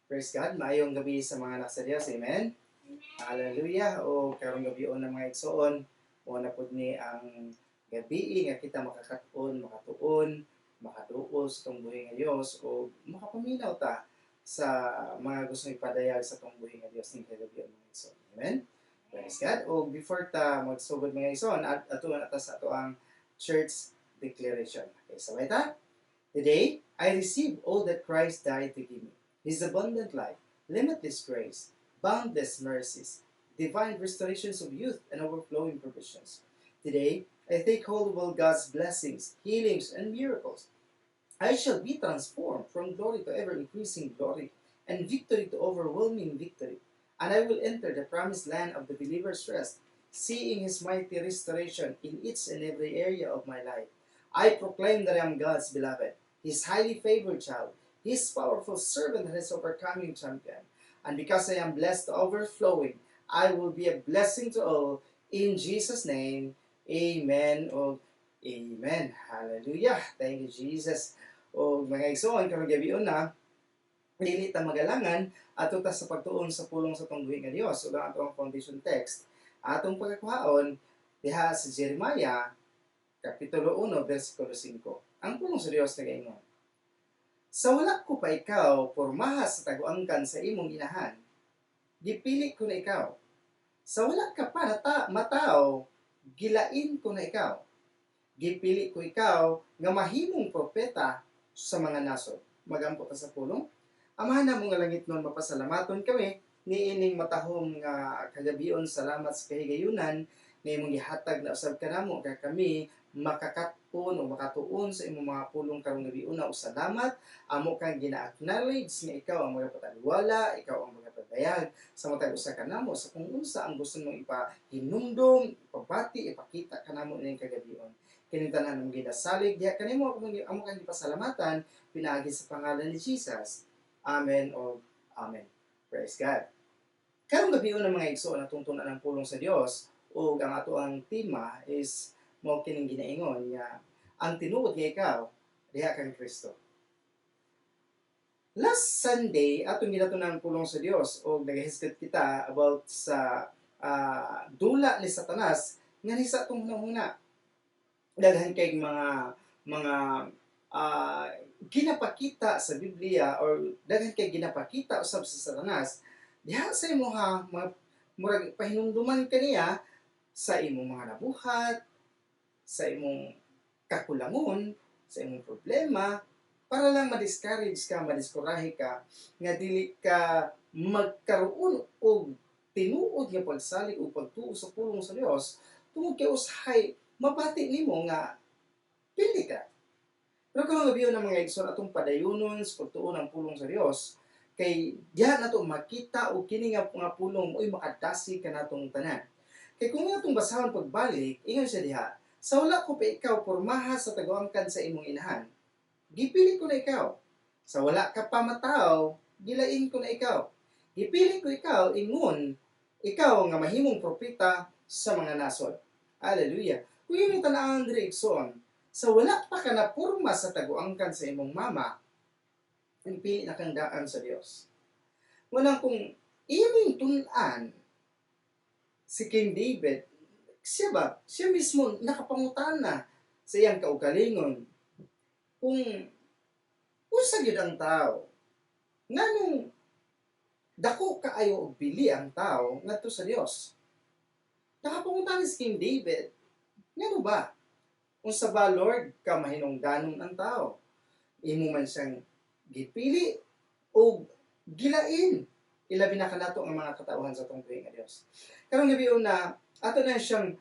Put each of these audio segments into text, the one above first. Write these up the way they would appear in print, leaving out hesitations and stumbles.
Praise God. Maayong gabi sa mga anak sa Dios. Amen. Hallelujah. O karong gabi na, mga igsoon, mao na pud ni ang gabi nga kita makakat-on, makatuon, makaduol sa atong buhi nga Dios o makapaminaw ta sa mga gusto ipadayag sa atong buhi nga Dios ning kagabi, mga igsoon. Amen. Praise God. O before ta magsugod, mga igsoon, at ato na ta sa ato ang church declaration. Okay, sabay ta. Today, I receive all that Christ died to give me. His abundant life, limitless grace, boundless mercies, divine restorations of youth, and overflowing provisions. Today, I take hold of all God's blessings, healings, and miracles. I shall be transformed from glory to ever increasing glory, and victory to overwhelming victory. And I will enter the promised land of the believer's rest, seeing His mighty restoration in each and every area of my life. I proclaim that I am God's beloved, His highly favored child, His powerful servant and His overcoming champion. And because I am blessed to overflowing, I will be a blessing to all. In Jesus' name, amen o amen. Hallelujah. Thank you, Jesus. O mga igsoon, karong gabi na, dili ta magalangan, ato ta sa pagtuon sa pulong sa atong buhi nga Dios. Ug ang atong foundation text, atong pagkakuhaon diha sa Jeremiah kapitulo 1 versikulo 5. Ang pulong sa Dios nagaingon, "Sa wala ko pa ikaw pormaha sa taguangkan sa imong inahan, gipili ko na ikaw. Sa wala ka pa mataw, gilain ko na ikaw. Gipili ko ikaw nga mahimong propeta sa mga nasod." Magampo ta sa pulong. Amahan namo nga langitnon, mapasalamaton kami niining matahom nga kagabion. Salamat sa kahigayunan nga imong gihatag na usab kanamo nga kami makakat-on o makatuon sa imong mga pulong karong gabi una. O salamat, amo kang gina-acknowledge nga ikaw ang magapataliwala, ikaw ang magapadayag sa matag usa kanamo sa kung unsa ang gusto mong ipahinumdom, ipabati, ipakita kanamo ining kagabion. Kini tanan among ginasalig diha kanimo, amo kang gipasalamatan pinaagi sa pangalan ni Jesus. Amen o amen. Praise God. Karong gabi una, mga igsoon, atong tun-an ang pulong sa Dios ug ang ato ang tema is mao kining ginaingon nga ang tinuod nga ikaw diha kang Kristo. Last Sunday, atong ginatunan ang pulong sa Dios ug nagahisgot kita about sa dula ni Satanas nga ni sa atong hunahuna. Daghan kay mga ginapakita sa Biblia or daghan kay ginapakita usab sa Satanas diha sa imuha, mga murag pahinumduman kaniya sa imong mga nabuhat, sa imong kakulangon, sa imong problema, para lang ma-discourage ka, madiskurahe ka, nga dili ka magkaroon og tinuod nga pagsalig o pagtuo sa pulong sa Dios tungod kay usahay mabati nimo nga pili ka. Pero kung gabi ng mga igsoon, atong padayunon sa pagtuo ng pulong sa Dios kay diha nato makita og kini nga mga pulong mo'y makadasi kanatong tanan. Kay kung atong basahon pagbalik, ingon siya diha, "Sa wala ko pa ikaw pormaha sa taguangkan sa imong inahan, gipili ko na ikaw. Sa wala ka pa mataw, gilain ko na ikaw. Gipili ko ikaw, ingon, ikaw nga mahimong propeta sa mga nasod." Hallelujah. Kung yung tan-awon diri, igsoon, sa wala pa ka napurma sa taguangkan sa imong mama, gipili na kang daan sa Dios. Munang kung imong tun-an si King David, siya ba? Siya mismo nakapangutana sa iyang kaugalingon kung unsa gyud ang tao. Nganong dako kaayo og bili ang tao ngadto sa Dios? Nakapangutana si King David, ngano ba? Unsa ba, Lord, ka mahinungdanon ang tao? Imo man siyang gipili o gilain. Ilabi na kanato ang mga katauhan sa atong buhi nga Dios. Karong gabi una, ato na siyang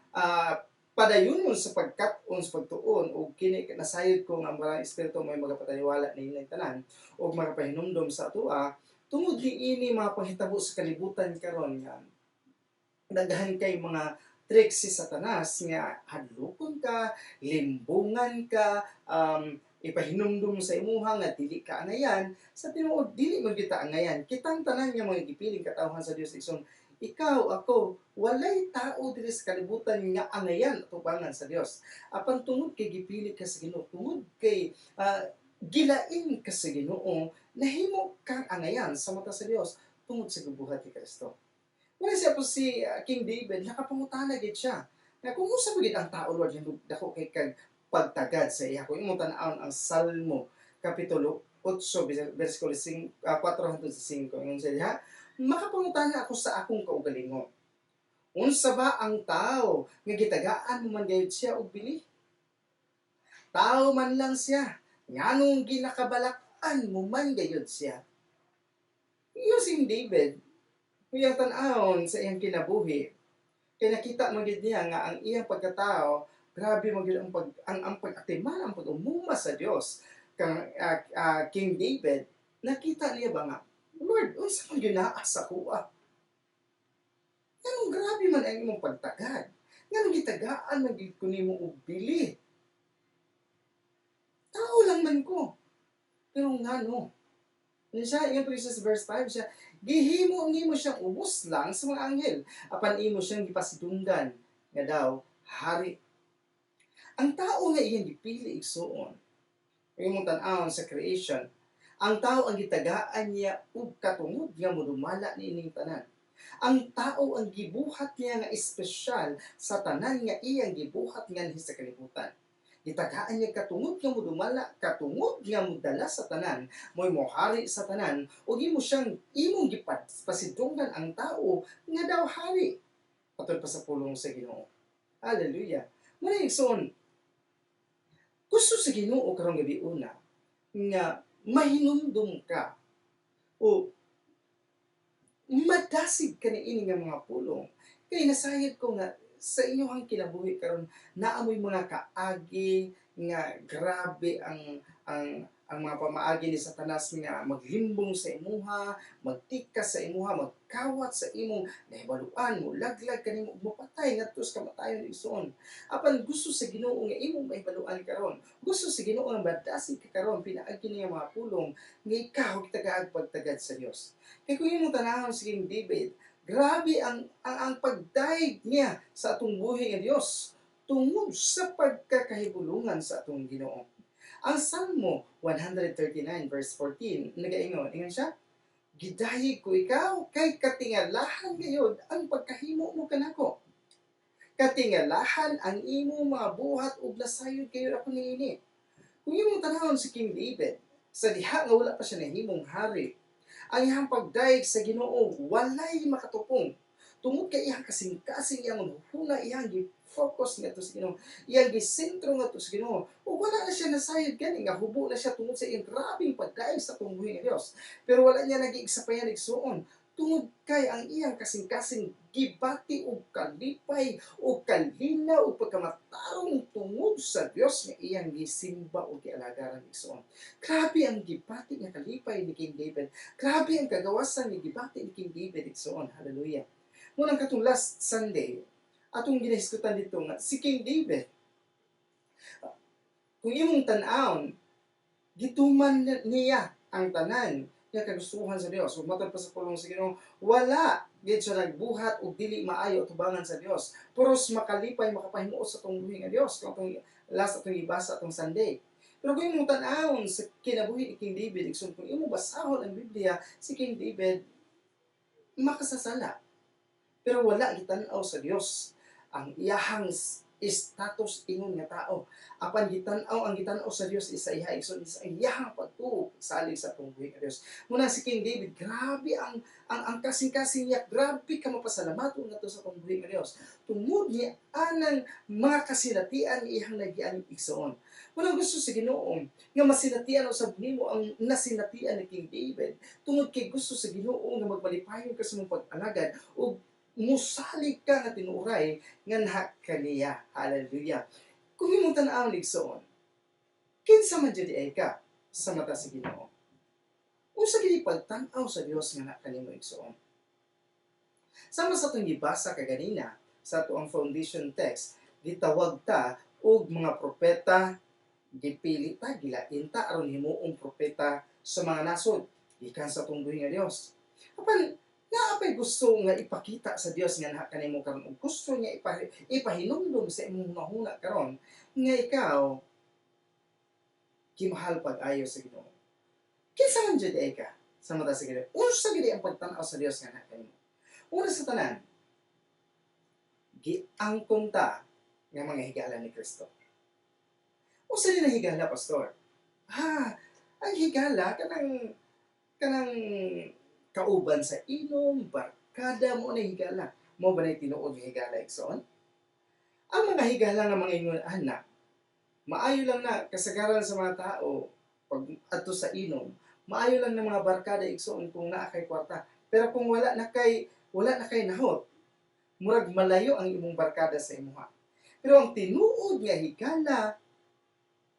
padayunon sa pagkat-on sa pagtuon og kini nasayod ko nga ang Balaang Espiritu may magapataniwala ni tanan og magapahinumdom sa atoa tungod niini mga panghitabo sa kalibutan karon nga daghan kay mga tricks si Satanas nga hadlokon ka, limbungan ka, ipahinumdum sa imuha nga dili ka angayan. Sa tinuod, dili man kita angayan. Kitang tanan nga mga gipiling katawhan sa Dios, igsoon, ikaw, ako, walay tao diri sa kalibutan nga angayan atubangan sa Dios. Apan tungod kay gipili ka sa Ginoo, tungod kay gilain ka sa Ginoo, Nahimo kang angayan sa mata sa Dios tungod sa gibuhat ni Kristo. Wala siya po si King David, nakapangutana gid siya. Na kung unsa ba gid ang tao, Lord, yung dako kay kag pagtagad sa iya. Kung imong tan-awon ang Salmo kapitulo 8 versikulo 5, 4 hangtod sa 5, ingon siya diha, "Makapangutana ako sa akong kaugalingon. Unsa ba ang tao nga gitagaan mo man gayud siya og bili? Tao man lang siya, nganong ginakabalak-an mo man gayud siya?" Iyo si David, iyang tan-awon sa iyang kinabuhi, kay nakita man gid niya nga ang iyang pagkatao, grabe man gid ang pag-atiman, ang pag-umuma sa Dios kang King David. Nakita niya ba nga, "Lord, unsa man gyud naa sa kuha? Nganong grabe man ang imong pagtagad? Nganong gitagaan man gid ko nimo og bili? Tao lang man ko. Pero ngano?" Ano siya, ingon pa siya sa verse 5 siya, "Gihimo nimo siyang ubos lang sa mga anghel, apan imo siyang gipasidunggan nga daw hari." Ang tao nga iyang gipili, igsuon, imong tan-awon sa creation, ang tao ang gitagaan niya og katungod nga modumala niining tanan. Ang tao ang gibuhat niya nga espesyal sa tanan nga iyang gibuhat nganhi sa kalibutan. Gitagaan niya katungod nga modumala, katungod nga modala sa tanan, mo'y mohari sa tanan, ug imo siyang imong gipasidunggan ang tao nga daw hari. Patol pa sa pulong sa Ginoo. Hallelujah. Muna, igsoon, gusto sa Ginoo karong gabi una nga mahinumdum ka o madasig ka ni ini nga mga pulong, kay nasayod ko nga sa inyong kinabuhi karon naamoy mga kaagi nga grabe ang mga pamaagi ni Satanas nga maglimbong sa imuha, magtikas sa imuha, magkawat sa imong nahibaluan, mo laglag kanimo ug mopatay ngadto sa kamatayon, igsoon. Apan gusto sa Ginoo nga imong mahibaluan karon. Gusto sa Ginoo nga madasig ka karon pinaagi niya mga pulong nga ikaw gitagaag pagtagad sa Dios. Kay kung imong tanawon si King David, grabe ang pagdayeg niya sa atong buhi nga Dios tungod sa pagkakahibulungan sa atong Ginoo. Ang Salmo 139 verse 14 nagaingon, ingon siya, "Gidayeg ko ikaw kay katingalahan gayud ang pagkahimo mo kanako. Katingalahan ang imo mga buhat ug nasayod gayud ako niini." Kung imong tanawon si King David, sa diha nga wala pa siya nahimong hari, ang iyang pagdayeg sa Ginoo walay makatupong. Tungod kay iyang kasing-kasing, iyang huna, iyang gi-focus ngadto sa Ginoo, iyang gisentro ngadto sa Ginoo, ug wala na siya nasayod gani nga hubo na siya tungod sa iyang grabeng pagdayeg sa atong buhi nga Dios. Pero wala niya nag-iigsapayan, igsuon, tungod kay ang iyang kasing-kasing gibati og kalipay og kalinaw og pagkamatarong tungod sa Dios nga iyang gisimba og gialagaran, igsuon. Grabe ang gibati nga kalipay ni King David. Grabe ang kagawasan nga gibati ni King David, igsuon. Hallelujah. Munang katong last Sunday, atong ginahisgutan dito nga si King David, kung imong tan-awon, gituman niya ang tanan nga kagustuhan sa Dios. Ug matod pa sa pulong sa Ginoo, wala gid siya nagbuhat og dili maayo atubangan sa Dios. Puros makalipay, makapahimuot sa atong buhi nga Dios. Kung atong last atong gibasa atong Sunday. Pero kung imong tan-awon sa kinabuhi ni King David, igsoon, kung imong basahon ang Biblia, si King David makasasala. Pero wala gitan-aw sa Dios ang iyahang status ingon nga tao. Apan gitan-aw ang gitan-aw sa Dios isa iha, igsoon, sa iyahang pagtuo salig sa atong buhi nga Dios. Muna si King David, grabe ang kasing-kasing niya, grabe ka mapasalamaton ngadto sa atong buhi nga Dios. Tungod niya anang mga kasinatian iyang nagian, igsoon. Muna gusto sa Ginoo nga masinatian usab nimo ang nasinatian ni King David, tungod kay gusto sa Ginoo nga magmalipayon ka sa imong pag-alagad ug musalig ka nga tinuray nga naha kaniya. Hallelujah. Kung imong tan-awon, igsoon, kinsa man jud ay ka sa mata sa Ginoo? Unsa gini pagtan-aw sa Dios nga na kanimo, igsoon? Sama sa atong gibasa kaganina sa atoang foundation text, gitawag ta og mga propeta, gipili ta, gilain ta aron himuong propeta sa mga nasod gikan sa atong buhi nga Dios. Apan naa pay gusto nga ipakita sa Dios nga naha kanimo karon ug gusto niya ipahinumdum sa imong hunahuna karon nga ikaw gimahal pag-ayo sa Ginoo. Kinsa man jud ay ka sa mata sa Ginoo? Unsa gid ang pagtan-aw sa Dios nga kanimo? Una sa tanan, giangkon ta nga mga higala ni Kristo. Unsa ni higala, pastor? Ha, ang higala kanang kanang kauban sa inom, barkada mo na higala. Mo ba na tinuod nga higala, igsoon? Ang mga higala nga mga ingon ana, maayo lang na kasagaran sa mga tao pag adto sa inom, maayo lang ng mga barkada, igsoon, kung naa kay kwarta. Pero kung wala na kay nahot, murag malayo ang imong barkada sa imuha. Pero ang tinuod nga higala,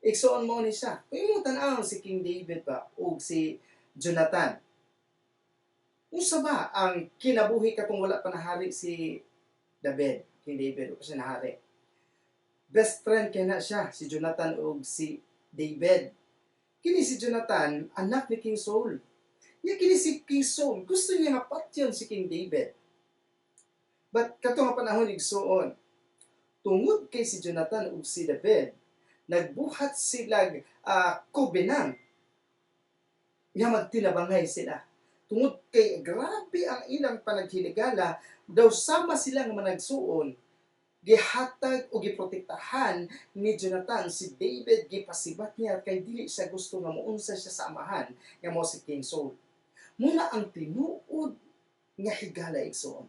igsoon, mo ni siya. Kung imong tan-awon si King David ba ug si Jonathan, unsa ba ang kinabuhi katong wala pa nahari si David, King David, o siya nahari? Best friend kay na siya, si Jonathan ug si David. Kini si Jonathan, anak ni King Saul. Nya kini si King Saul, gusto niya nga patyon si King David. But kato nga panahon, igsuon, tungod kay si Jonathan ug si David, nagbuhat sila covenant nga magtinabangay sila. Tungod kay grabe ang ilang panaghinigala, daw sama sila nga managsuon, gihatag o giprotektahan ni Jonathan si David, gipasibat niya kay dili siya gusto nga muunsa siya sa amahan nga mo si King Saul. Muna ang tinuod nga higala, igsoon.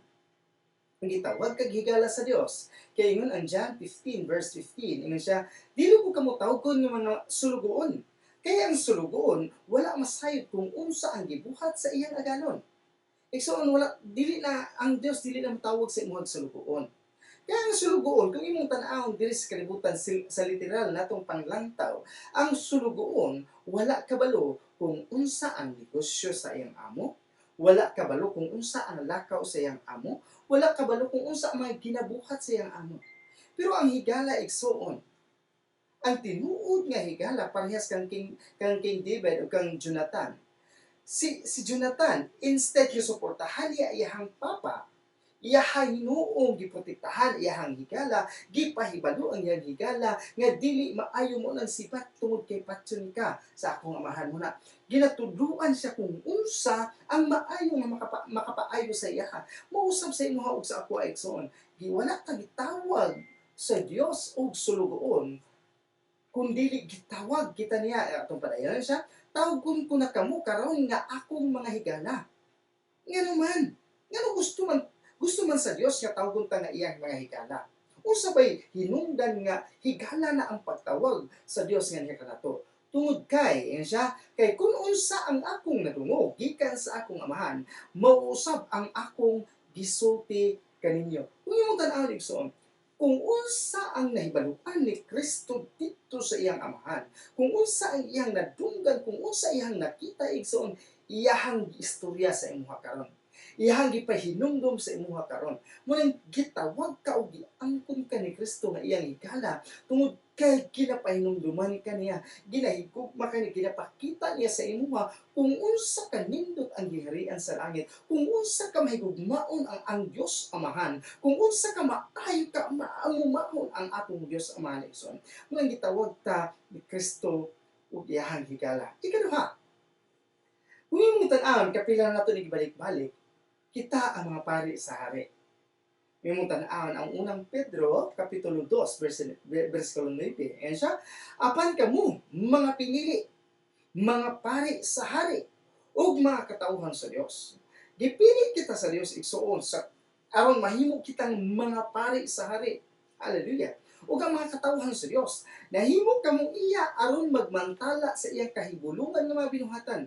Ang gitawag kag higala sa Dios. Kay ingon ang John 15 verse 15, ingon siya, "Dili ko kamo tawgon nga mga sulugoon. Kaya ang sulugoon wala masayod kung unsa ang gibuhat sa iyang agalon." Igsoon, wala dili na ang Dios, dili na motawag sa imong sulugoon. Kaya ang sulugoon, kung imong tan-awon diri sa kalibutan sa literal natong panglantaw, ang sulugoon wala kabalo kung unsa ang negosyo sa iyang amo, wala kabalo kung unsa ang lakaw sa iyang amo, wala kabalo kung unsa ang mga ginabuhat sa iyang amo. Pero ang higala, igsoon, ang tinuod nga higala parehas kang King David o kang Jonathan. Si Jonathan, instead nga suportahan niya iyahang papa, iyahang hinuong giprotektahan iyahang higala, gipahibalo ang iyang higala nga dili maayo mo nang sibat tungod kay patyon ka sa akong amahan mo na. Ginatudluan siya kung unsa ang maayo nga makapaayo sa iyaha. Mausab sa imuha ug sa ako, igsoon. Giwala ta gitawag sa Dios og sulugoon, kung dili gitawag kita niya atong padayon siya, "Tawgon ko na kamo karon nga akong mga higala." Ngano man? Ngano gusto man sa Dios nga tawgon ta nga iyang mga higala? Unsa bay hinungdan nga higala na ang pagtawag sa Dios nga niya kanato? Tungod kay, ingon siya, "Kay kung unsa ang akong nadungog gikan sa akong amahan, mauusab ang akong gisulti kaninyo." Kung imong tan-awon, igsoon, kung unsa ang nahibaluan ni Kristo didto sa iyang amahan, kung unsa ang iyang nadunggan, kung unsa iyang nakita, igsoon, iyahang giistorya sa imuha karon. Iyahang gipahinumdom sa imuha karon. Munang gitawag ka o giangkon ka ni Kristo nga iyang higala tungod kay ginapahinumduman ka niya, ginahigugma ka niya, ginapakita niya sa imuha kung unsa kanindot ang giharian sa langit, kung unsa ka mahigugmaon ang Dios Amahan, kung unsa ka maayo ka maamumahon ang atong Dios Amahan, igsoon. Munang gitawag ta ni Kristo ug iyahang higala. Ikaduha, kung imong tan-awon, kapila na nato ni balik-balik, kita ang mga pari sa hari. Imong tan-awon ang Unang Pedro, Kapitulo 2, versikulo 9. Ayan siya, "Apan kamo, mga pinili, mga pari sa hari, ug mga katawhan sa Dios." Gipili kita sa Dios, igsuon, sa aron mahimo kitang mga pari sa hari. Hallelujah. Ug ang mga katawhan sa Dios, nahimo kamong iya aron magmantala sa iyang kahibulungan nga mga binuhatan.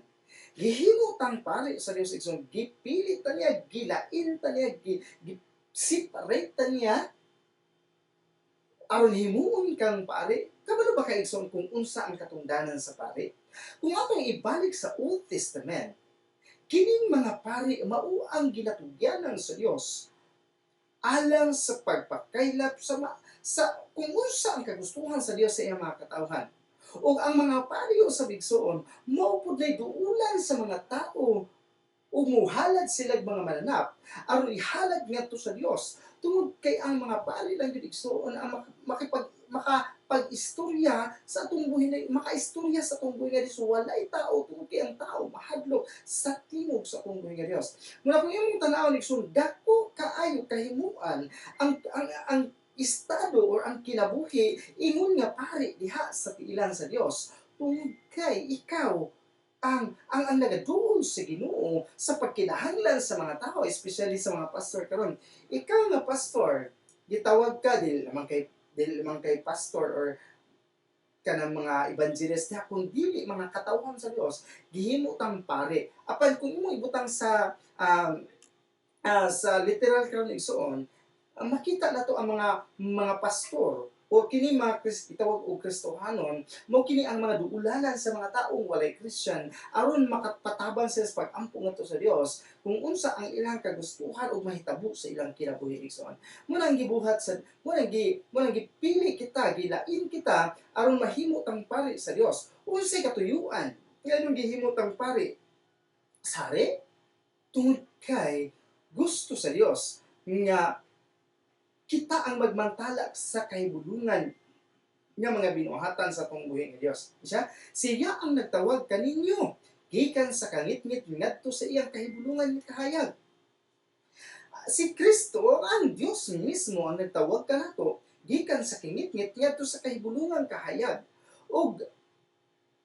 Gihimo tang pari sa Dios, igsoon, gipili ta niya, gilain ta niya, gi separate ta niya aron himuon kang pari. Kabalo ba ka, igsoon, kung unsa ang katungdanan sa pari? Kung atong ibalik sa Old Testament, kining mga pari mao ang ginatugyanan sa Dios alang sa pagpakaylap sa kung unsa ang kagustuhan sa Dios sa iyang mga katawhan. Ug ang mga pari sa igsoon, mao pud duulan sa mga tao ug muhalad sila mga mananap aron ihalad ngadto sa Dios, tungod kay ang mga pari lang gyud, igsoon, ang makipag maka pag-istorya sa atong buhi, makaistorya sa atong buhi nga Dios. Walay tao tungod kay ang tao mahadlok sa tingog sa atong buhi nga Dios. Muna kung imong tan-awon, igsoon, dako kaayo kahimuan ang estado or ang kinabuhi ingon nga pari diha sa tiilan sa Dios, tungod kay ikaw ang nagaduol sa Ginoo sa pagkinahanglan sa mga tao, especially sa mga pastor karon. Ikaw nga pastor, gitawag ka dili naman kay pastor or kanang mga evangelist diha, kung dili mga katawhan sa Dios, gihimo tang pare. Apan kung imo ibutang sa literal karon, igsuon, makita nato ang mga pastor o kini mga itawag og Kristohanon, mao kini ang mga duulanan sa mga taong walay Christian aron makapatabang sila sa pag-ampo ngadto sa Dios kung unsa ang ilang kagustuhan ug mahitabo sa ilang kinabuhi, igsoon. Mo nang gibuhat sa mo nang gipili kita, gilain kita aron mahimo tang pari sa Dios. Unsay katuyuan nganong gihimo tang pari sare? Tungod kay gusto sa Dios nga kita ang magmantala sa kahibulungan nga mga binuhatan sa atong buhi nga Dios. Siya ang nagtawag kaninyo gikan sa kangitngit ngadto sa iyang kahibulungan nga kahayag. Si Kristo, ang Dios mismo ang nagtawag kanato gikan sa kingitngit ngadto sa kahibulungan kahayag. Og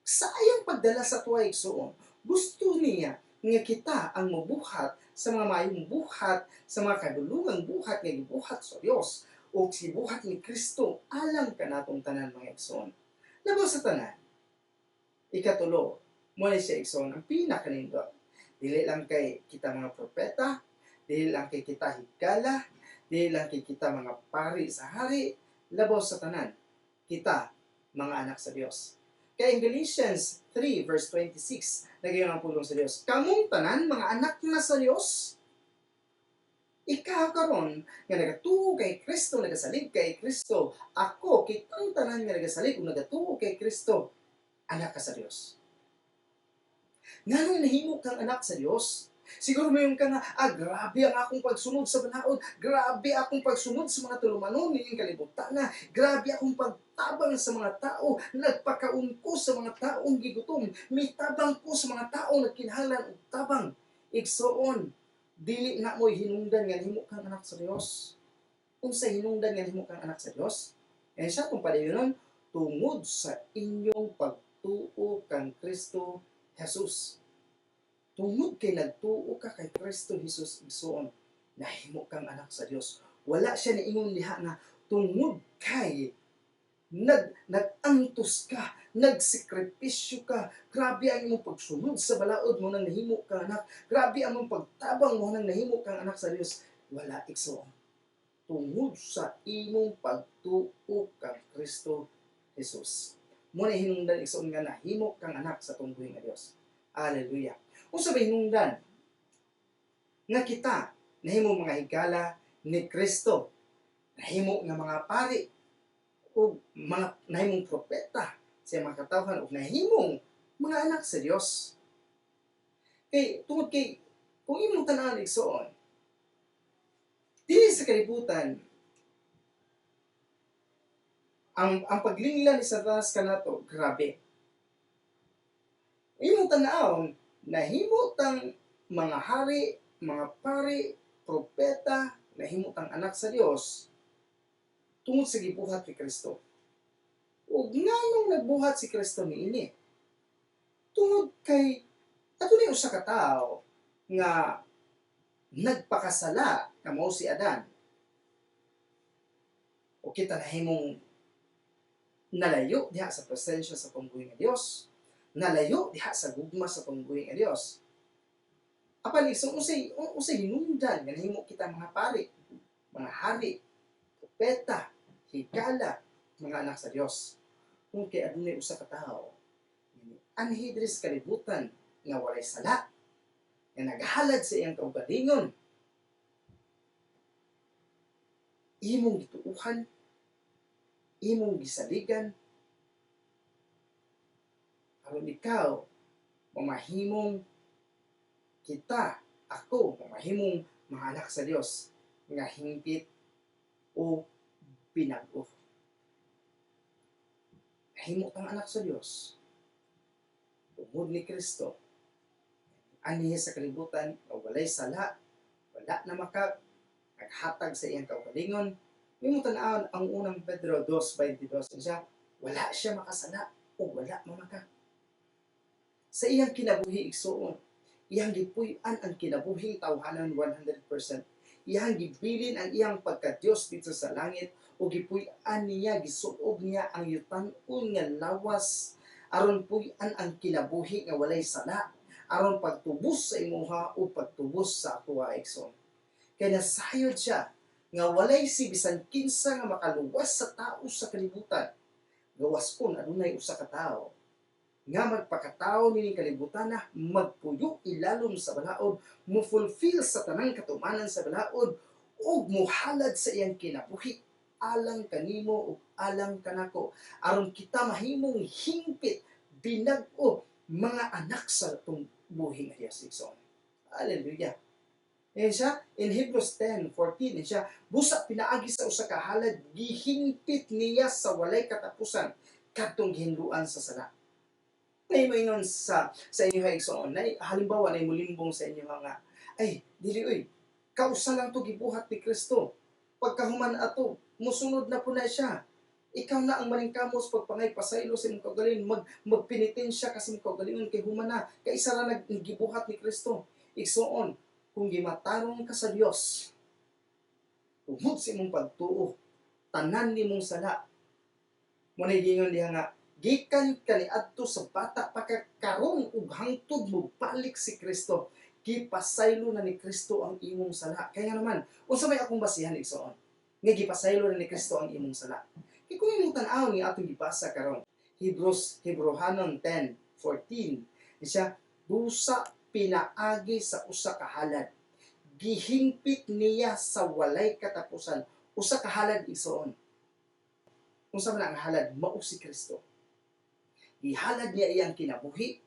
sa iyang pagdala sa tuwa, igsuon, gusto niya nga kita ang mabuhat sa mga maayong buhat, sa mga kahibulungang buhat nga gibuhat sa Dios o gibuhat ni Kristo alang kanatong tanan, mga igsoon. Labaw sa tanan, ikatulo, mo ni siya, igsoon, ang pinakanindot. Dili lang kay kita mga propeta, dili lang kay kita higala, dili lang kay kita mga pari sa hari, labaw sa tanan, kita mga anak sa Dios. Kaya in Galatians 3 verse 26, nagayon ang pulong sa Dios: "Kamong tanan mga anak na sa Dios." Ikaw karon nga nagatuo kay Kristo, nagasalig kay Kristo, ako, kitang tanan nga nagasalig ug nagatuo kay Kristo, anak ka sa Dios. Nganong nahimo kang anak sa Dios? Siguro moingon ka nga, "Grabe ang akong pagsunod sa balaod, grabe akong pagsunod sa mga tulumanon nining kalibutan na, grabe akong pagtabang sa mga tao, nagpakaon ko sa mga taong gigutom, mitabang ko sa mga taong nagkinahanglan og tabang." Igsoon, dili na mo'y hinungdan nga nahimo kang anak sa Dios. Unsa hinungdan nga nahimo kang anak sa Dios? Eh siya kung padayonon, tungod sa inyong pagtuo kang Kristo Jesus. Tungod kay nagtuo ka kay Kristo Jesus, igsoon, nahimo kang anak sa Dios. Wala siya niingon diha nga tungod kay nag-antos ka, nagsikripisyo ka, grabe ang imong pagsunod sa balaod mo nang nahimo kang anak, grabe ang imong pagtabang mo nang nahimo kang anak sa Dios. Wala, igsoon. Tungod sa imong pagtuo kang Kristo Jesus. Mo na hinungdan, igsoon, nga nahimo kang anak sa tungbuhi nga Dios. Hallelujah. Unsa ba hinungdan nga kita nahimo mga higala ni Kristo, nahimo nga mga pari ug mga nahimong propeta sa mga katawhan ug nahimong mga anak sa Dios? Kay tungod kay kung imong tan-awon, igsoon, dili sa kalibutan ang paglingla ni Satanas kanato, grabe. Imong tan-awon, nahimo tang mga hari, mga pari, propeta, nahimo tang anak sa Dios tungod sa gibuhat ni Kristo. Ug nganong nagbuhat si Kristo niini? Tungod kay adunay usa ka tawo nga nagpakasala nga mao si Adan. O kita nahimong nalayo diha sa presensya sa pambuhi nga Dios, nalayo diha sa gugma sa pambuhi nga Dios. Apan isang unsay hinungdan nga nahimo kita mga pari, mga hari, propeta, higala, mga anak sa Dios? Kung kay adunay usa ka tawo anhi diri sa kalibutan nga walay sala, nga naghalad sa iyang kaugalingon, imong gituuhan, imong gisaligan, aron ikaw mamahimong kita, ako, mamahimong mga anak sa Dios nga hingpit o binag-o. Nahimo kang anak sa Dios tungod ni Kristo. Aniya sa kalibutan nga walay sala, wala na maka naghatag sa iyang kaugalingon. Imo tan-awon ang Unang Pedro 2:22, siya wala siya makasala o wala mamaka. Sa iyang kinabuhi, igsuon, iyang gipuy-an ang kinabuhing tawhanan 100%. Iyang gibilin ang iyang pagka-Dios dito sa langit o gipuy-an niya, gisuob niya ang yutan-on nga lawas aron puy-an ang kinabuhi nga walay sala, aron pagtubos sa imuha o pagtubos sa akoa, igsoon. Kay nasayod siya nga walay si bisan kinsa nga makaluwas sa tao sa kalibutan gawas kon adunay usa ka tawo nga magpakatao nining kalibutan na magpuyo ilalom sa balaod, mo fulfill sa tanang katumanan sa balaod ug muhalad sa iyang kinabuhi alang kanimo ug alang kanako aron kita mahimong hingpit, binag-o, mga anak sa atong buhi nga Dios, igsoon. Hallelujah. Eh siya, in Hebrews 10:14, eh siya, busa pinaagi sa usa ka halad, gihingpit niya sa walay katapusan kadtong gihinluan sa sala. Nay moingon sa inyo, igsoon, nay halimbawa nay mulimbong sa inyo nga, "Ay, dili oy, kausa lang to gibuhat ni Kristo. Pagkahuman ato, musunod na po na siya. Ikaw na ang maningkamos pagpangay pasaylo sa imong kaugalingon, magpenitensya ka sa imong kaugalingon kay human na, kay isa ra nag gibuhat ni Kristo." Igsoon, kung gimatarong ka sa Dios tungod sa imong pagtuo, tanan nimong sala mo na giingon diha nga gikan kaniadto sa bata pa ka karon ug hangtod mo balik si Kristo, gipasaylo na ni Kristo ang imong sala. Kaya nga naman, unsa may akong basihan, igsoon, nga gipasaylo na ni Kristo ang imong sala? Kay kung imong tan-awon nga atong gibasa karon, Hebrews, Hebrohanon 10:14, siya busa pinaagi sa usa ka halad, gihingpit niya sa walay katapusan. Usa ka halad, igsoon. Unsa man ang halad? Mao si Kristo. Gihalad niya iyang kinabuhi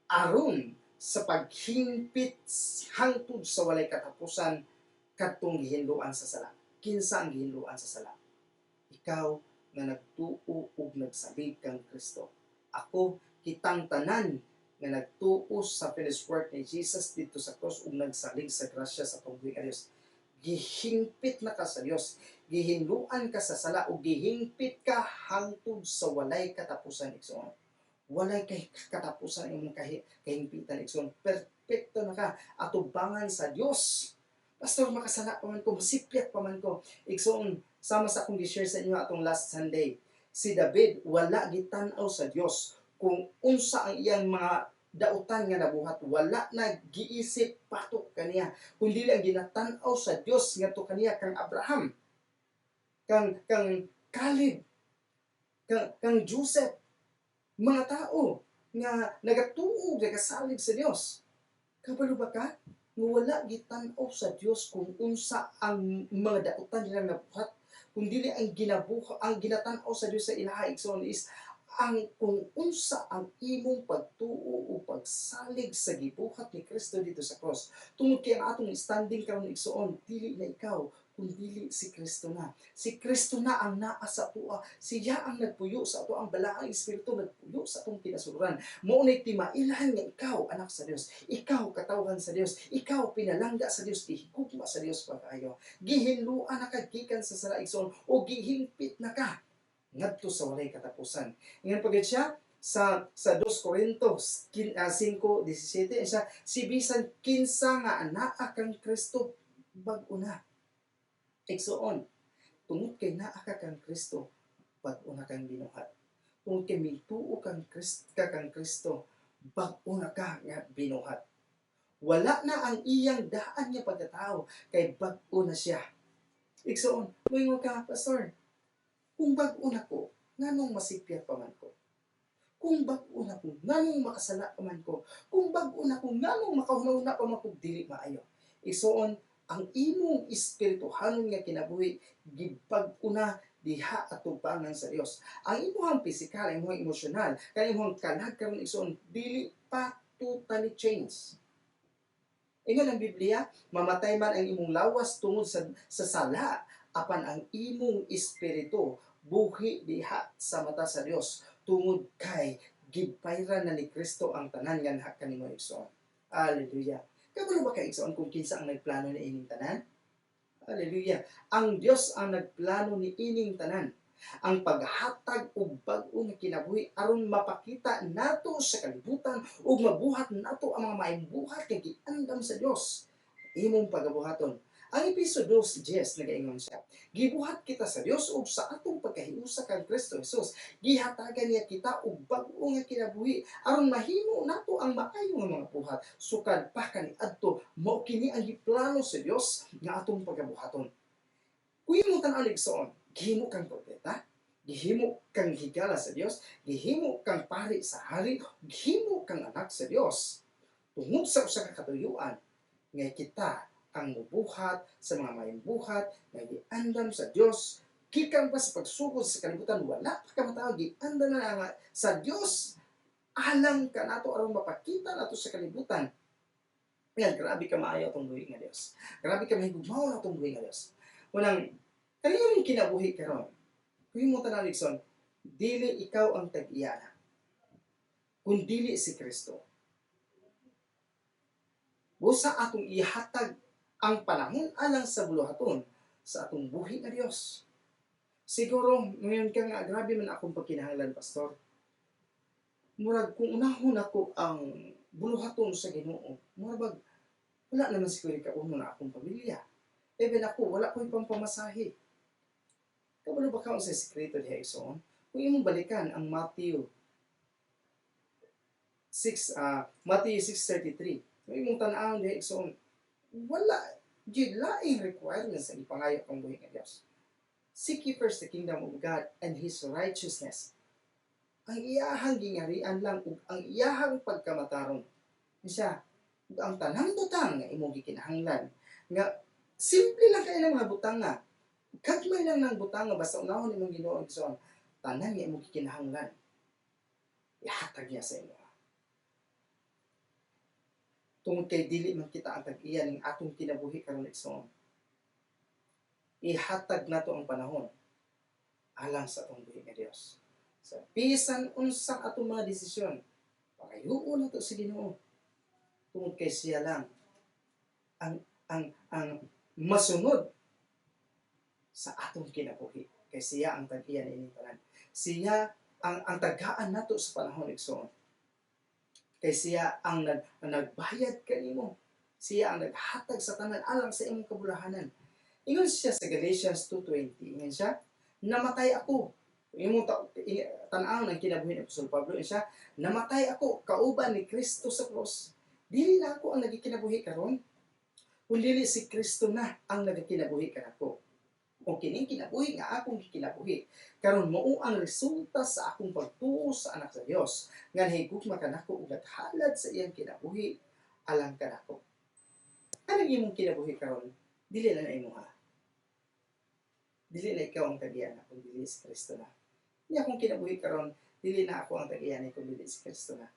aron sa paghingpit hangtod sa walay katapusan kadtong gihinluan sa sala. Kinsa ang gihinluan sa sala? Ikaw nga nagtuo ug nagsalig kang Kristo. Ako, kitang tanan nga nagtuo sa finished work ni Jesus dito sa cross ug nagsalig sa grasya sa atong buhi nga Dios. Gihingpit na ka sa Dios, gihinluan ka sa sala ug gihingpit ka hangtod sa walay katapusan, igsoon. Walay kay katapusan imong kahingpitan, igsoon. Perpekto na ka atubangan sa Dios. "Pastor, makasala pa man ko, masipyat pa man ko." Igsoon, sama sa akong gi-share sa inyo atong last Sunday, si David wala gitan-aw sa Dios kung unsa ang iyang mga dautan nga nabuhat, wala na giisip patok kaniya, kundi ang ginatan-aw sa Dios ngadto kaniya, kang Abraham, kang Caleb, kang Joseph, mga tao nga nagatuo, nagasalig sa Dios. Kabalo ba ka nga wala gitan-aw sa Dios kung unsa ang mga dautan nila nabuhat, kundi ang ginabuha, ang ginatan-aw sa Dios sa ilaha, igsoon, is ang kung unsa ang imong pagtuo o pagsalig sa gibuhat ni Kristo dito sa cross? Tungod kay ang atong standing karon, igsoon, dili na ikaw, kundi si Kristo na. Si Kristo na ang naa sa atoa. Siya ang nagpuyo sa ato, ang Balaang Espiritu nagpuyo sa atong kinasuloran. Mao nay timailan nga ikaw anak sa Dios, ikaw katawhan sa Dios, ikaw pinalangga sa Dios, gihigugma sa Dios pagkayo. Gihinluan na ka gikan sa sala, igsoon, o gihingpit na ka ngadto sa walay katapusan. Ingon pa gid siya sa 2 Corinto 5:17 siya, si bisan kinsa nga anaa kang Kristo, bag-o na. Igsoon, tungod kay naa ka kang Kristo, bag-o na kang binuhat. Tungod kay mituo kang Kristo, ka kang Kristo, bag-o na ka nga binuhat. Wala na ang iyang daan nga pagkatao kay bag-o na siya. Igsoon, moingon ka, "Pastor, kung bag-o na ko, nganong masipyat pa man ko? Kung bag-o na ko, nganong makasala pa man ko? Kung bag-o na ko, nganong makahuna-huna pa man ko dili maayo?" Igsoon, ang imong espirituhanon nga kinabuhi gibag-o na diha atubangan sa Dios. Ang imong pisikal, ang imong emosyonal, kanang imong kalag karon, igsoon, dili pa totally change. Ingon ang Biblia, mamatay man ang imong lawas tungod sa sala, apan ang imong espiritu buhi diha sa mata sa Dios tungod kay gibayran na ni Kristo ang tanan nganha kanimo, igsoon. Hallelujah. Kabalo ba ka, igsoon, kung kinsa ang nagplano ni ining tanan? Hallelujah. Ang Dios ang nagplano ni ining tanan. Ang paghatag og bag-o nga kinabuhi aron mapakita nato sa kalibutan ug mabuhat nato ang mga maayong buhat nga giandam sa Dios imong pagabuhaton. Ang Epeso 2:10 nagaingon siya, "Gibuhat kita sa Dios ug sa atong pagkahiusa kang Kristo Jesus, gihatagan niya kita og bag-o nga kinabuhi aron mahimo nato ang maayo nga mga buhat sukad pa kaniadto." Mao kini ang giplano sa Dios nga atong pagabuhaton. Kung imong tan-awon, igsoon, gihimo kang propeta, gihimo kang higala sa Dios, gihimo kang pari sa hari, gihimo kang anak sa Dios. Tungod sa usa ka katuyuan nga kita ang mubuhat sa mga maayong buhat nga giandam sa Dios gikan pa sa pagsugod sa kalibutan. Wala pa ka matawo, giandam na nga sa Dios alang kanato aron mapakita nato sa kalibutan. Yan, grabe ka maayo atong buhi nga Dios. Grabe ka mahigugmaon atong buhi nga Dios. Unang, kaniyong kinabuhi karon, kung imo tan-awon, igsoon, dili ikaw ang tag-iya na, kun dili si Kristo. Busa atong ihatag ang panahon alang sa buluhaton sa atong buhi nga Dios. Siguro, ngayon ka nga, "Grabe man akong pagkinahanglan, Pastor. Murag kung unahon ako ang buluhaton sa Ginoo, murag wala naman siguro kauno na akong pamilya. Even ako, wala ko'y pampamasahe." Kabalo ba ka sa sekreto diha, igsoon? Kung imong balikan ang Matthew 6:33, kung imong tan-awon diha, igsoon, wala gyud laing requirements ang ipangayo kang buhi nga Dios. Seek ye first the kingdom of God and His righteousness. Ang iyahang gingarian lang ug ang iyahang pagkamatarong. Siya, ug ang tanang butang nga imong gikinahanglan nga simple lang kay ng mga butang nga gagmay lang ng butang nga basta unahon imong Ginoo, igsoon, tanan nga imong gikinahanglan ihatag niya sa imo. Tungod kay dili man kita ang tag-iya ning atong kinabuhi karon, igsoon, ihatag nato ang panahon alang sa atong buhi nga Dios. Sa bisan unsang atong mga desisyon, pangayuon nato sa Ginoo tungod kay siya lang ang masunod sa atong kinabuhi kay siya ang tag-iya niining tanan. Siya ang tagaan nato sa panahon, igsoon, kay siya ang nagbayad kanimo. Siya ang naghatag sa tanan alang sa imong kabulahanan. Ingon siya sa Galatians 2:20, ingon siya, "Namatay ako." Imong tan-awon ang kinabuhi ni Apostol Pablo, ingon siya, "Namatay ako kauban ni Kristo sa krus. Dili na ako ang nagikinabuhi karon, kundi si Kristo na ang nagakinabuhi kanako. O kining kinabuhi nga akong gikinabuhi karon mao ang resulta sa akong pagtuo sa Anak sa Dios nga nahigugma kanako ug naghalad sa iyang kinabuhi alang kanako." Anong imong kinabuhi karon, dili na na imo ha. Dili na ikaw ang tag-iya na kung dili si Kristo na. Hindi akong kinabuhi karon, dili na ako ang tag-iya ni kung dili si Kristo na.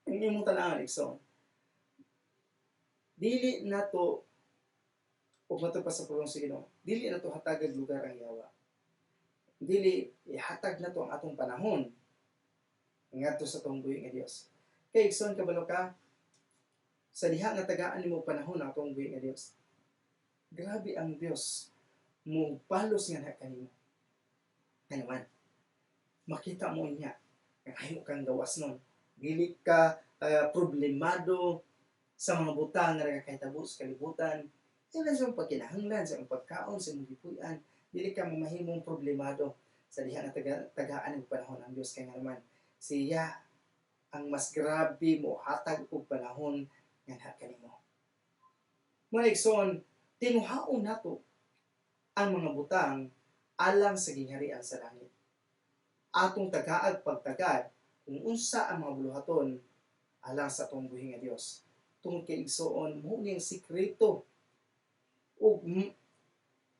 Ang imong tan-awon, igsoon, dili na to ug mato pa sa pulong sa Ginoo, dili na to hatagag lugar ang yawa. Dili ihatag na to ang atong panahon ngadto sa atong buhi nga Dios. Kay igsoon, kabalo ka sa diha nga tagaan nimo panahon ang atong buhi nga Dios, grabe ang Dios mo palos nga na kanimo. Ano man, makita mo niya nga ayaw kang gawas nun. Dili ka problemado sa mga butang nga nagakahitabo sa kalibutan. Even sa imong pagkinahanglan, sa imong pagkaon, sa imong gipuy-an, dili ka mamahimong problemado sa diha nga tagaan ng panahon ang Dios, kay nga naman siya ang mas grabe mo hatag og panahon nga kanimo. Mga igsoon, tinguhaon nato ang mga butang alang sa gingharian sa langit. Atong tagaag pagtagad kung unsa ang mga buluhaton alang sa atong buhi nga Dios. Tungod kay, igsoon, mo ni ang sikreto ug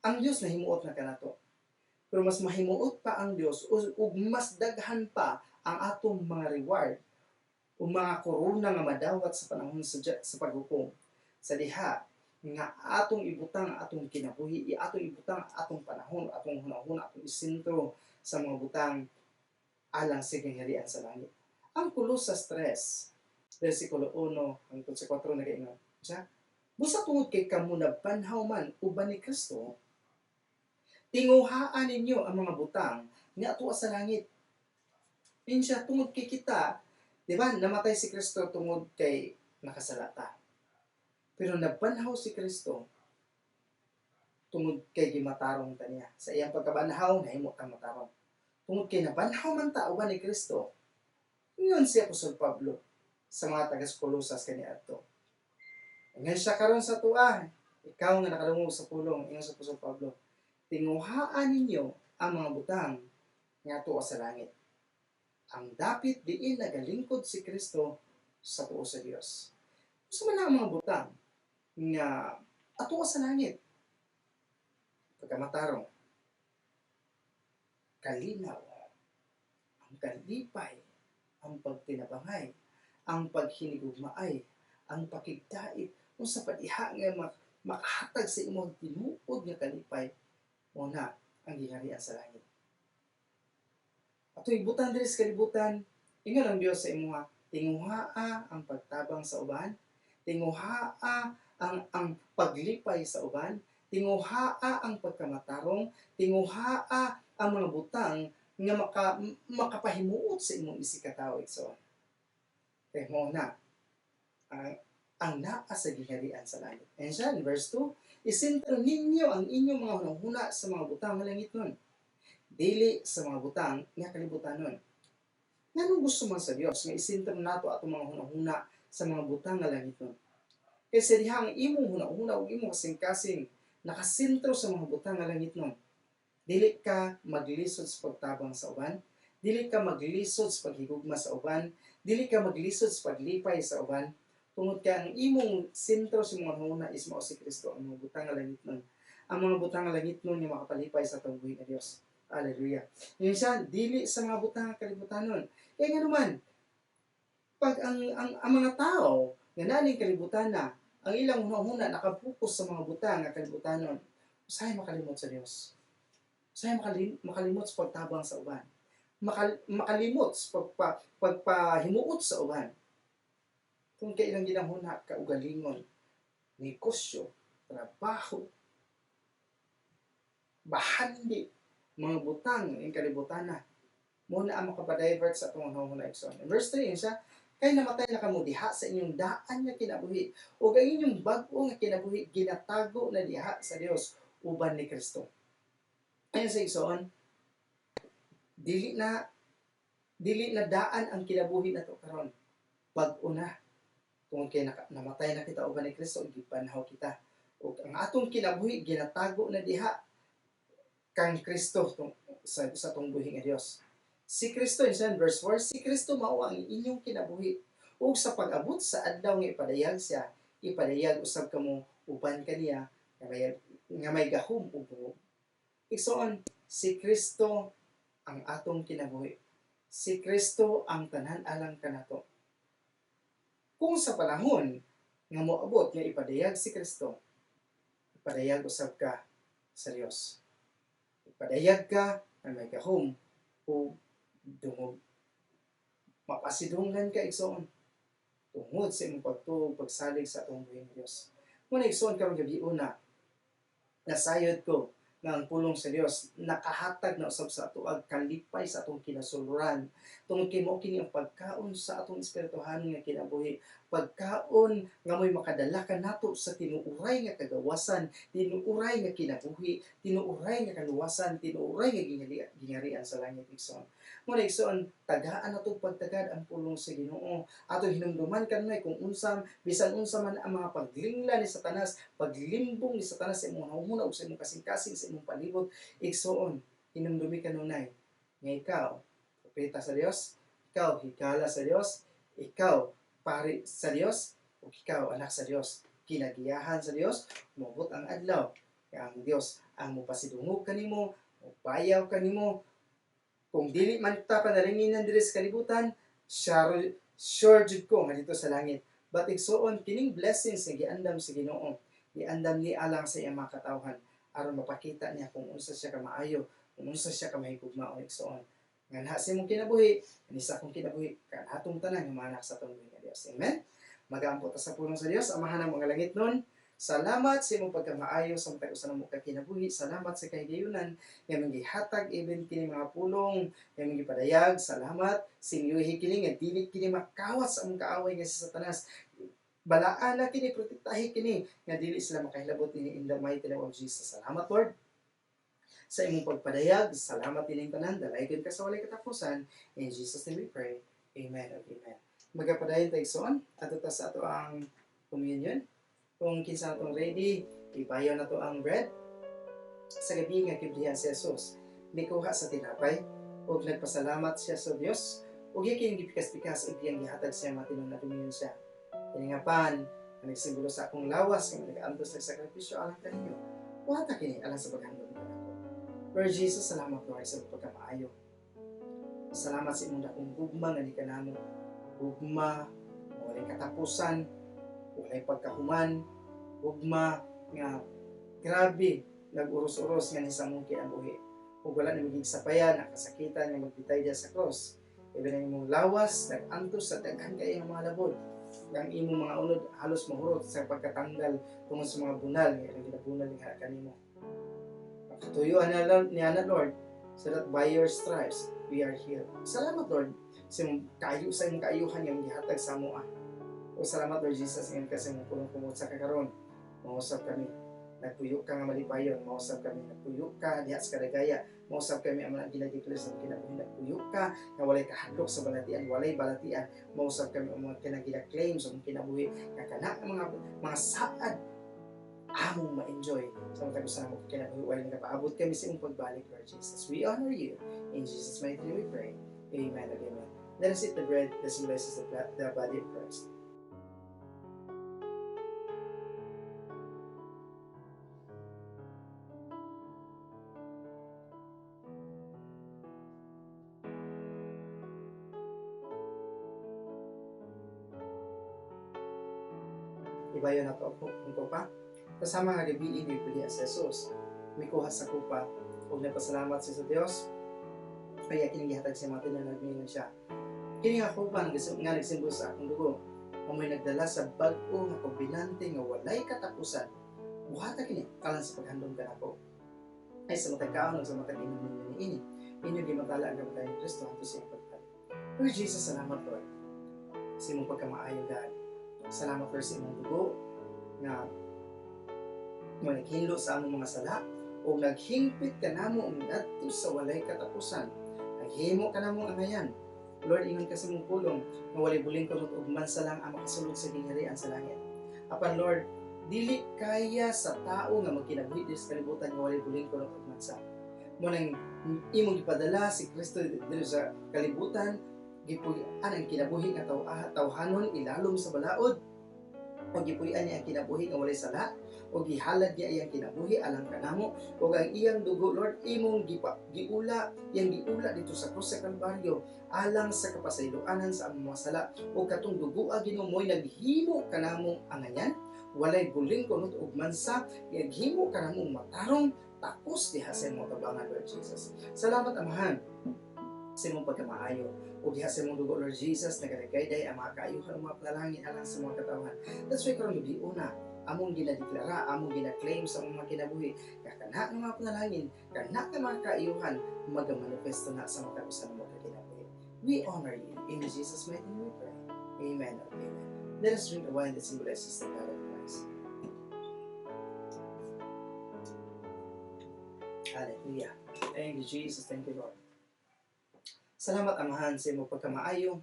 ang Dios nahimuot na kanato. Pero mas mahimuot pa ang Dios ug mas daghan pa ang atong mga reward o mga korona nga madawat sa panahon sa paghukom sa diha nga atong ibutang atong kinabuhi, atong ibutang atong panahon, atong hunahuna, atong isentro sa mga butang alang sa gingharian sa langit. Ang Colosas 3, versikulo 1 hangtod sa 4 nagaingon siya, "Busa tungod kay kamo nabanhaw man uban ni Kristo, tinguhaan ninyo ang mga butang nga atua sa langit." Ingon siya, tungod kay kita, di ba, namatay si Kristo tungod kay nakasala ta. Pero nabanhaw si Kristo tungod kay gimatarong ta niya. Sa iyang pagkabanhaw, nahimo tang matarong. Tungod kay nabanhaw man ta uban ni Kristo, ingon si Apostol Pablo sa mga taga-Colosas kaniadto. Ingon siya karon sa atoa, ikaw nga nakadungog sa pulong, ingon sa Apostol Pablo, tinguhaan ninyo ang mga butang nga atuo sa langit, ang dapit diin nagalingkod si Kristo sa tuo sa Dios. Unsa man ang mga butang nga atuo sa langit? Pagkamatarong, kalinaw, ang kalipay, ang pagtinabangay, ang paghinigugmaay, ang pakigdait, unsa pa diha nga makahatag sa imong tinuod nga kalipay, mao na ang gingharian sa langit. Atoy ibutang diri sa kalibutan, ingon ang Dios sa imuha, tinguhaa ang pagtabang sa uban, tinguhaa ang paglipay sa uban, tinguhaa ang pagkamatarong, tinguhaa ang mga butang nga makapahimuot sa imong isigkatawo, igsoon. Kay mao na ang naa sa gingharian sa langit. And siya, in verse 2, "Isentro ninyo ang inyong mga hunahuna sa mga butang nga langitnon, dili sa mga butang nga kalibutanon." Nganong gusto man sa Dios nga isentro nato atong mga hunahuna sa mga butang nga langitnon? Kaysa diha ang imong hunahuna ug imong kasing-kasing nakasentro sa mga butang nga langitnon, dili ka maglisod sa pagtabang sa uban, dili ka maglisod sa paghigugma sa uban, dili ka maglisod sa paglipay sa uban, tungod kay ang imong sentro sa mga hunahuna is mao si Kristo, ang mga butang nga langitnon. Ang mga butang nga langitnon nga makapalipay sa atong buhi nga Dios. Hallelujah. Yun siya, dili sa mga butang nga kalibutanon. Kaya nga naman, pag ang mga tao nga naning kalibutan na, ang ilang hunahuna nakapokus sa mga butang nga kalibutanon, usahay makalimot sa Dios. Usahay makalimot sa pagtabang sa uban. Makalimot sa pagpahimuot sa uban. Kung kay ilang ginahuna, kaugalingon, negosyo, trabaho, bahandi, mga butang ing kalibutan na, mao na ang makapadivert sa atong hunahuna, igsoon. In verse 3, yun siya, "Kay namatay na kamo diha sa inyong daan nga kinabuhi, ug ang inyong bag-o nga kinabuhi ginatago na diha sa Dios uban ni Kristo." Ayon sa igsoon, dili na daan ang kinabuhi nato karon. Bag-o na. Tungod kay namatay na kita uban ni Kristo, gibanhaw kita. Ug ang atong kinabuhi ginatago na diha kang Kristo sa atong buhi nga Dios. Si Kristo, in verse 4, "Si Kristo mao ang inyong kinabuhi. Ug sa pag-abot sa adlaw nga ipadayag siya, ipadayag usab kamo uban kaniya nga may gahom ug dungog." Igsoon, si Kristo ang atong kinabuhi. Si Kristo ang tanan alang kanato. Kung sa panahon nga moabot nga ipadayag si Kristo, ipadayag usab ka sa Dios. Ipadayag ka nga may gahom ug dungog. Mapasidunggan ka, igsoon, tungod sa imong pagtuo, pagsalig sa atong buhi nga Dios. Muna, igsoon, karong gabi una, nasayod ko nga ang pulong sa Dios nakahatag na usab sa ato ag kalipay sa atong kinasuluran tungod kay mao kini ang pagkaon sa atong espirituhanon nga kinabuhi, pagkaon nga mo'y makadala kanato sa tinuuray nga kagawasan, tinuuray nga kinabuhi, tinuuray nga kaluwasan, tinuuray nga gingharian sa langit, igsoon. Mo na, igsoon, tagaan nato pagtagad ang pulong sa Ginoo. Atong hinumduman kanunay kung unsa bisan unsa man ang mga paglingla ni Satanas, paglimbong ni Satanas sa imong hunahuna ug sa imong kasing-kasing, sa imong palibot, igsoon, hinumdumi kanunay nga ikaw propeta sa Dios, ikaw higala sa Dios, ikaw pari sa Dios, ug ikaw anak sa Dios, kinagiyahan sa Dios. Moabot ang adlaw nga ang Dios ang mopasidungog kanimo, mobayaw kanimo. Kung dili man ta panalanginan diri sa kalibutan, sure, sure jud ko nga dito sa langit. But igsoon, kining blessings nga giandam sa Ginoo, Giandam ni alang sa iyang mga katawhan aron mapakita niya kung unsa siya ka maayo, kung unsa siya ka mahigugmaon, igsoon. Nganha sa imong kinabuhi, ni sa akong kinabuhi, kanatong tanan nga mga anak sa atong nga Dios. Amen. Magaampo ta sa pulong sa Dios. Amahan ng mga langit nun, salamat sa imong pagkamaayo sa matag usa namo ka kinabuhi. Salamat sa kahigayunan nga imong gihatag even kini mga pulong nga imong gipadayag. Salamat sa inyong kini nga dili kini makawat sa among kaaway nga si Satanas. Balaan na kini, protektahi kini nga dili sila makahilabot nini in the mighty name of Jesus. Salamat, Lord, sa imong pagpadayag. Salamat ining tanan. Dalaygon ka sa walay katapusan. In Jesus' name we pray. Amen and amen. Magapadayon tayo, igsoon. Adto ta sa ato ang communion. Kung kinsa atong ready, ibayaw na to ang bread. Sa gabi nga kiblihan si Jesus, mikuha sa tinapay, ug nagpasalamat siya sa Dios, ug iking gipikas-pikas ug iyang gihatag sa mga tinun-an, miingon siya, "Kini nga pan, nga nagsimbolo sa akong lawas, nga nagaantos nagsakripisyo alang kaninyo. Buhata kini alang sa paghandom kanako." Lord Jesus, salamat, Lord, sa imong pagkamaayo. Salamat sa imong dakong gugma nga ni kanamo. Gugma, walay katapusan, walay pagkahuman, gugma nga grabe nag-uros-uros nga ni sa among kinabuhi. Ug wala na magig sapayan ang kasakitan nga magbitay diya sa cross. Even ang imong lawas nag-antos sa daghan kay mga labod. Ang imong mga unod halos mahurot sa pagkatanggal tungod sa mga bunal nga ilang ginabunal nga kanimo. Katuyuan na niya na, Lord, so that by your stripes we are healed. Salamat, Lord, sa imong kayo sa imong kaayuhan nga gihatag sa amoa. O salamat, Lord Jesus, ngayon kasi imong pulong kumot sa kakaron. Mausap kami. Nagpuyo ka nga malipayon, mausap kami. Nagpuyo ka diha sa kadagaya, mausap kami ang mga ginadeclare sa kinabuhi. Nagpuyo ka nga walay kahadlok sa balatian, walay balatian, mausap kami ang mga kinagina-claim sa among kinabuhi nga kana ang mga saad among ma-enjoy sa matag usa namo kinabuhi while nagapaabot kami sa imong pagbalik, Lord Jesus. We honor you. In Jesus' mighty name we pray. Amen and amen. Let us eat the bread that symbolizes the body of Christ. Ibayo na to ang kopa. Kasama nga gabi ni si Jesus, mikuha sa kupa ug nagpasalamat siya sa Dios. Kaya kini gihatag sa mga tinun-an, miingon siya, "Kini nga kupa nga nagsimbolo sa akong dugo, amoy nagdala sa bag-o nga kobenante nga walay katapusan. Buhata kini alang sa paghandom kanako. Ay sa matag kaon ug sa matag inom ninyo niini, inyo gimantala ang kamatayon ni Kristo hangtod sa iyang pagbalik." Lord Jesus, salamat, Lord, sa imong pagkamaayo, God. Salamat, Lord, sa imong dugo nga mo naghinlo sa among mga sala o naghingpit ka namo ngadto sa walay katapusan. Naghimo ka namo angayan. Lord, ingon ka sa imong pulong nga walay buling kunot ug mansa lang ang makasulod sa gingharian sa langit. Apan Lord, dili kaya sa tao nga magkinabuhi diri sa kalibutan nga walay buling kunot ug mansa. Mo nang imong gipadala si Kristo diri sa kalibutan, gipuy-an ang kinabuhi nga tawhanon ilalom sa balaod, o gipuy-an niya ang kinabuhi nga walay sala, o gihalad niya iyang kinabuhi alang kanamo, ug ang iyang dugo, Lord, imong giula, iyang giula dito sa krus sa Kalbaryo alang sa kapasayloanan sa among mga sala. Ug katong dugo, Ginoo, mo'y naghimo kanamong angayan, walay buling kunot ug mansa, naghimo kanamong matarong takos diha sa imong tabangan, Lord Jesus. Salamat, Amahan, sa imong pagkamaayo ug diha sa imong dugo, Lord Jesus, nagalagay ang mga kaayuhan ug mga panalangin alang sa mga katawhan. That's why karon gabi una, among ginadeklara, among gina-claim sa among mga kinabuhi nga kana nga mga panalangin, kana nga mga kaayuhan magamanifesto na sa matag usa namo ka kinabuhi. We honor you. In Jesus' mighty name we pray. Amen and amen. Let us drink the wine that symbolizes the blood of Christ. Hallelujah. Thank you, Jesus. Thank you, Lord. Salamat, Amahan, sa imong pagkamaayo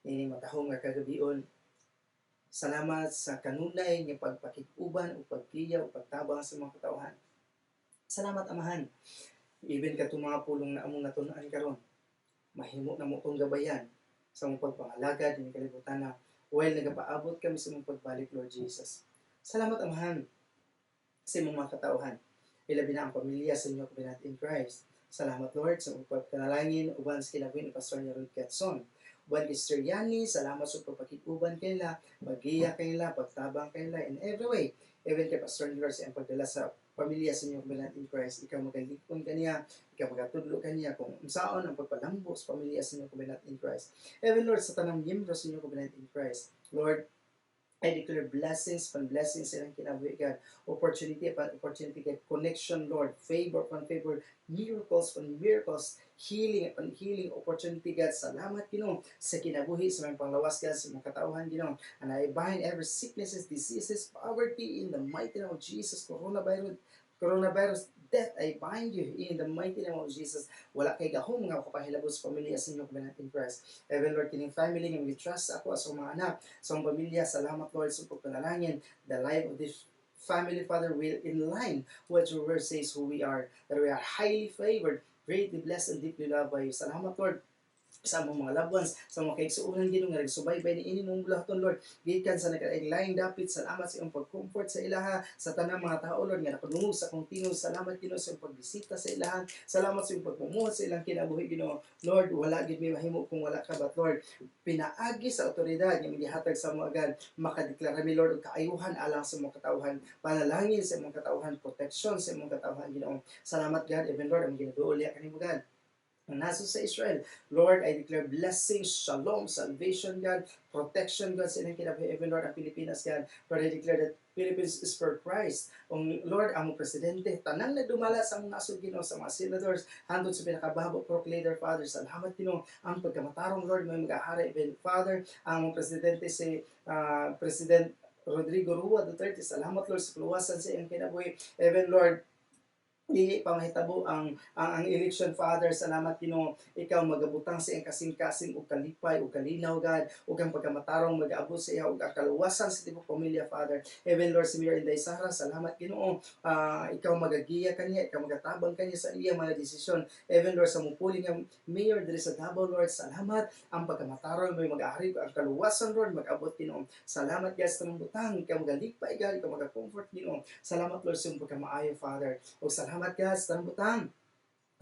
nining matahom nga kagabion. Salamat sa kanunay nga pagpakig-uban o paggiya o pagtabang sa mga katawhan. Salamat, Amahan. Even katong mga pulong na among natun-an karon, mahimo na mo tong gabayan sa among pagpangalagad dinhi kalibutan na while nagapaabot kami sa imong pagbalik, Lord Jesus. Salamat, Amahan, sa imong mga katawhan. Ilabi na ang pamilya sa inyo Covenant in Christ. Salamat, Lord, sa imong pagkanalangin uban sa kinabuhi ni Pastor Nerod Quetzon. Buwan kay Sister Yani, salamat sa pagpakig-uban kanila, paggiya kanila, pagtabang kanila in every way. Even kay Pastor Lord, sa iyang pagdala sa pamilya sa New Covenant in Christ, ikaw magalikon kaniya, ikaw magatudlo kaniya kung unsaon ang pagpalambo sa pamilya sa New Covenant in Christ. Even, Lord, sa tanang miyembro sa New Covenant in Christ, Lord, I declare blessings upon blessings sa ilang kinabuhi, God. Opportunity upon opportunity, God. Connection, Lord. Favor upon favor. Miracles upon miracles. Healing upon healing. Opportunity, God. Salamat, Ginoo, sa kinabuhi, sa mga panglawas, God, sa mga katauhan, Ginoo. And I bind every sicknesses, diseases, poverty in the mighty name of Jesus. Coronavirus, coronavirus, death, I bind you in the mighty name of Jesus. Wala kay gahom nga makapahilabot sa pamilya sa New Covenant in Christ. Even, Lord, kining family nga trust ako sa mga anak, sa akong pamilya, salamat, Lord, sa pagpanalangin. The life of this family, Father, will in line what your word says who we are, that we are highly favored, greatly blessed, and deeply loved by you. Salamat, Lord, sa among mga loved ones, sa mga kaigsuonan, Ginoo, nga nagsubaybay ni ini mong bulahaton, Lord. Gikan sa nagkalaing dapit, salamat sa iyong pag-comfort sa ilaha, sa tanang mga tao, Lord, nga nakadungog sa akong tingog. Salamat, Ginoo, sa iyong pagbisita sa ilaha. Salamat sa iyong pagmumuhat sa ilang kinabuhi, Ginoo. Lord, wala gid mi mahimo kung wala ka, but Lord, pinaagi sa otoridad nga gihatag sa amo agad, makadeklara mi, Lord, og kaayuhan alang sa mga katawhan, panalangin sa imong katawhan, protection sa imong katawhan, Ginoo. Salamat, God. Even, Lord, ang ginaduol kanimo, God, ang nasa sa Israel. Lord, I declare blessings, shalom, salvation, God, protection, God, sa inyong kinabuhi. Even, Lord, ang Pilipinas, God, Lord, I declare that Philippines is for Christ. Ang Lord, ang presidente, tanang nagdumala sa mga nasod, Ginoo, sa mga senators, hangtod sa pinakababo, leader, Father, salamat, Ginoo, ang pagkamatarong, Lord, may mag-ahari, even, Father, ang presidente si President Rodrigo Roa Duterte, salamat, Lord, sa kaluwasan sa iyong kinabuhi. Even, Lord, dili pa mahitabo ang election, Father, salamat, Ginoo, ikaw magabutang sa iyang kasing-kasing ug kalipay ug kalinaw, God, ug ang pagkamatarong magaabot sa iya ug ang kaluwasan sa tibuok pamilya, Father. Even, Lord, si Mayor Inday Sara, salamat, Ginoo, ikaw magagiya kaniya, ikaw magatabang kaniya sa iyang mga desisyon. Even, Lord, sa mupuli nga mayor diri sa Davao, Lord, salamat, ang pagkamatarong may mag-ahari, ang kaluwasan, Lord, mag-abot, Ginoo. Salamat, God, sa tanang butang, ikaw magalikpay, God, ikaw maga-comfort, Ginoo. Salamat, Lord, sa iyong pagkamaayo, Father, ug salamat, God, sa tanang butang.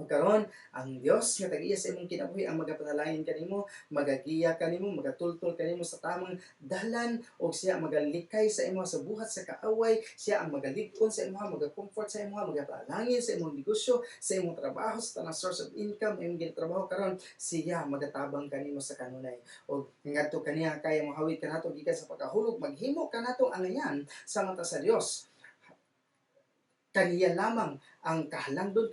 Ug karon, ang Dios nga tag-iya sa imong kinabuhi ang magapanalangin kanimo, magagiya kanimo, magatultol kanimo sa tamang dalan ug siya magalikay sa imo sa buhat sa kaaway, siya ang magalig-on sa imo, magakomfort sa imo, magapanalangin sa imong negosyo, sa imong trabaho, sa tanang source of income imong ginatrabaho karon, siya magatabang kanimo sa kanunay. Ug ngadto kaniya kay mohawid kanato gikan sa pagkahulog, maghimo kanato angayan sa mata sa Dios. Kaniya lamang ang kahalangdon,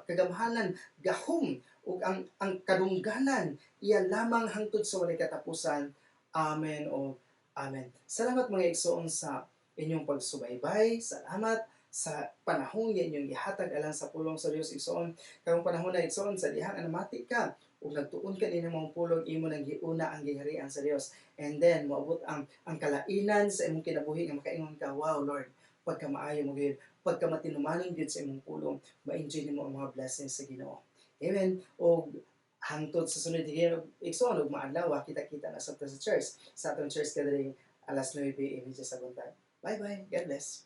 kagamhanan, gahom ug ang kadungganan, iya lamang hangtod sa walay katapusan. Amen o amen. Salamat, mga igsoon, sa inyong pagsubaybay. Salamat sa panahon nga inyong gihatag alang sa pulong sa Dios, igsoon. Karong panahon na, igsoon, sa dihang namati ka ug nagtuon ka nining mga pulong, imo nang giuna ang giharian sa Dios. And then moabot ang kalainan sa imong kinabuhi nga makaingon ka, "Wow, Lord, pagkamaayo mo gyud, pagkamatinumanon gyud sa imong pulong." Ma-enjoy nimo ang mga blessings sa Ginoo. Amen. Og hangtod sa sunod higayon, igsoon, ug maadlaw, kita-kita na sa church sa atong church gathering alas 9:30 sa buntag. Bye bye. God bless.